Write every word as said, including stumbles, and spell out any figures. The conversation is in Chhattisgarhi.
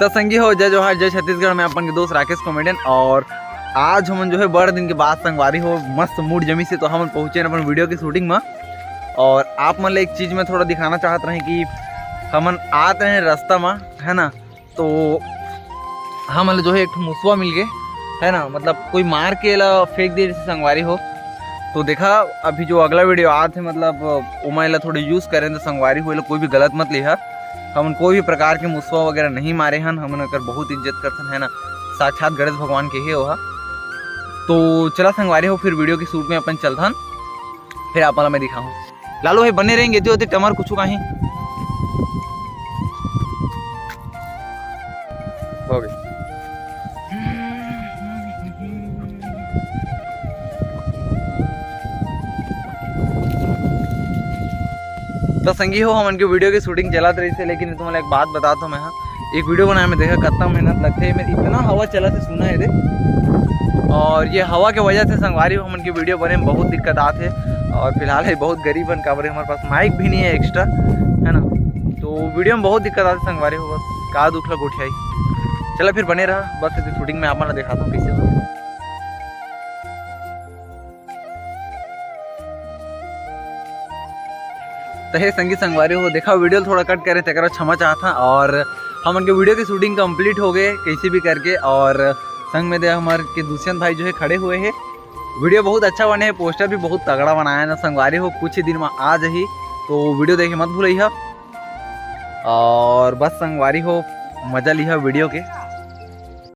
तो संगी हो, जय जोहार, जय छत्तीसगढ़। मैं अपन के दोस्त राकेश कॉमेडियन, और आज हमन जो है बड़ दिन के बाद संगवारी हो, मस्त मूड जमी से, तो हमन पहुँचे हन अपन वीडियो के शूटिंग में। और आप मन ला एक चीज में थोड़ा दिखाना चाहत रहे कि हमन आत रहे रास्ता में, है ना, तो हमन ला जो है एक ठो मुसवा मिल गए, है ना, मतलब कोई मार के ला फेंक दे जैसे संगवारी हो। तो देखा, अभी जो अगला वीडियो आत है, मतलब ओमा एला थोड़े यूज करें तो संगवारी हो, एला कोई भी गलत मत लिहा। हमन कोई भी प्रकार के मुसवा वगैरह नहीं मारे हन, हमन एकर बहुत इज्जत करथन, है ना, साक्षात गणेश भगवान के हे ओहा। तो चला संगवारी हो, फिर वीडियो के शूट में अपन चलथन, फिर आप ला मैं दिखाहूँ। लालू भाई बने रहेंगे, जो होते टमर कुछ कहीं हो गए। तो संगी हो, हमन के वीडियो की शूटिंग चलत रही से, लेकिन तुम्हारा एक बात बता दो मैं, हाँ, एक वीडियो बनाए में देखा कितना मेहनत लगते है। मेरे इतना हवा चला से सुना है रे, और ये हवा के वजह से संगवारी हो, हमन के वीडियो बने में बहुत दिक्कत आत है। और फिलहाल है बहुत गरीब हन, काबर हमारे पास माइक भी नहीं है एक्स्ट्रा, है ना, तो वीडियो में बहुत दिक्कत आत है संगवारी हो। बस का दुख ला गोठियाई। चला फिर बने रहा, बस इस शूटिंग में आप मन ला दिखाता हूँ कैसे हो। तो हे संगी संगवारी हो, देखा वीडियो थोड़ा कट करे, तेकरा क्षमा चाहत हन। और हमन के वीडियो की शूटिंग कंप्लीट हो गए कैसे भी करके, और संग में दे हमारे के दुष्यंत भाई जो है खड़े हुए हैं। वीडियो बहुत अच्छा बने है, पोस्टर भी बहुत तगड़ा बनाया ना संगवारी हो, कुछ ही दिन में आ जाही, तो वीडियो देखे मत भूलइहा। और बस संगवारी हो, मजा लिहा वीडियो के।